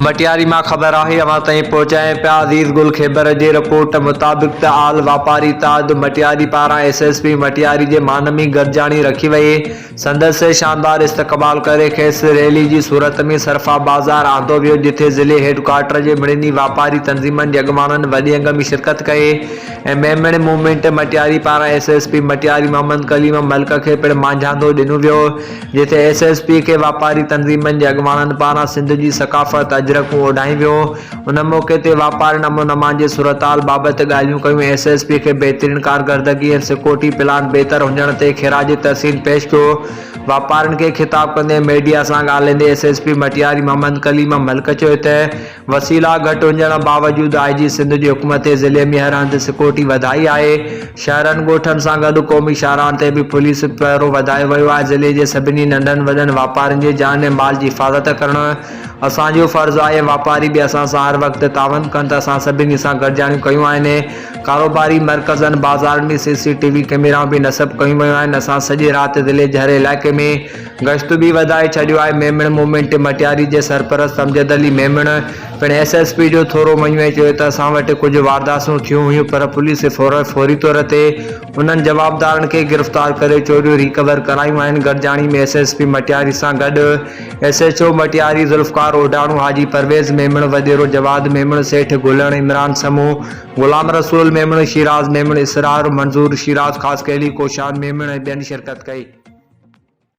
مٽياري مان خبر آهي اوهان تائين پهچايان پيا عزيز گل خيبر جي رپورٽ مطابق ته آل واپاري اتحاد مٽياري پاران ايس ايس پي مٽياري جي مان ۾ گڏجاڻي رکي وئي سندس شاندار استقبال ڪري کيس ريلي جي صورت ۾ صرفا بازار آندو ويو جتي ضلعي هيڊ ڪوارٽر جي مڙني واپاري تنظيمن جي اڳواڻن وڏي انگ ۾ شرڪت ڪئي ۽ ميمڻ موومينٽ مٽياري پاران S S P Matiari Muhammad Kaleem Malik کي پڻ مانجهاندو ڏنو ويو جتي ايس ايس پي کي واپاري تنظيمن جي اڳواڻن پاران سنڌ جي ثقافت اجرڪون اوڍايون ويو ان موقعي تي واپارين امن امان جي صورتحال بابت ڳالهيون ڪيون ايس ايس پي کي بهترين ڪارڪردگي ۽ سيڪيورٽي پلان بهتر هجڻ تي خراج تحسين پيش ڪيو واپارين کي خطاب ڪندي ميڊيا سان ڳالهائيندي S S P Matiari Muhammad Kaleem Malik چيو ته وسيلا گهٽ هجڻ باوجود آء جي سنڌ جي حڪم تي ضلعي ۾ هر هنڌ سيڪيورٽي وڌائي آهي، شهرن ڳوٺن سان گڏ قومي شاهراهن تي به پوليس پهرو وڌايو ويو آهي، ضلعي جي سڀني ننڍن وڏن واپارين جي جان ۽ مال جي حفاظت ڪرڻ اسان جو فرض آهي ۽ واپاري به اسان سان هر وقت تعاون ڪن ته اسان سڀني سان گڏجاڻيون ڪيون آهن، ڪاروباري مرڪزن بازارن ۾ سي سي ٽي وي ڪئميرائون به نصب ڪيون ويون آهن، اسان سڄي رات ضلعي جي هر علائقي ۾ گشت به وڌائي ڇڏيو آهي، ميمڻ موومينٽ مٽياري جي سرپرست امجد علي ميمڻ پڻ ايس ايس پي جو ٿورو مڃيو ۽ چيو ته اسان وٽ ڪجهه وارداسون ٿيون هيون پر پوليس فوري طور تي انهن جوابدارن کي گرفتار ڪري چوريون ريڪور ڪرايون آهن، گڏجاڻي ۾ ايس ايس پي مٽياري سان گڏ S H O Matiari Zulfiqar Odhano, Haji Parvez Memon, وڏيرو جواد ميمڻ، سيٺ گلڻ، عمران سمون، غلام رسول ميمڻ، شيراز ميمڻ، اسرار منظور، شيراز خاصخيلي، ڪوشان ميمڻ ۽ ٻين شرڪت ڪئي.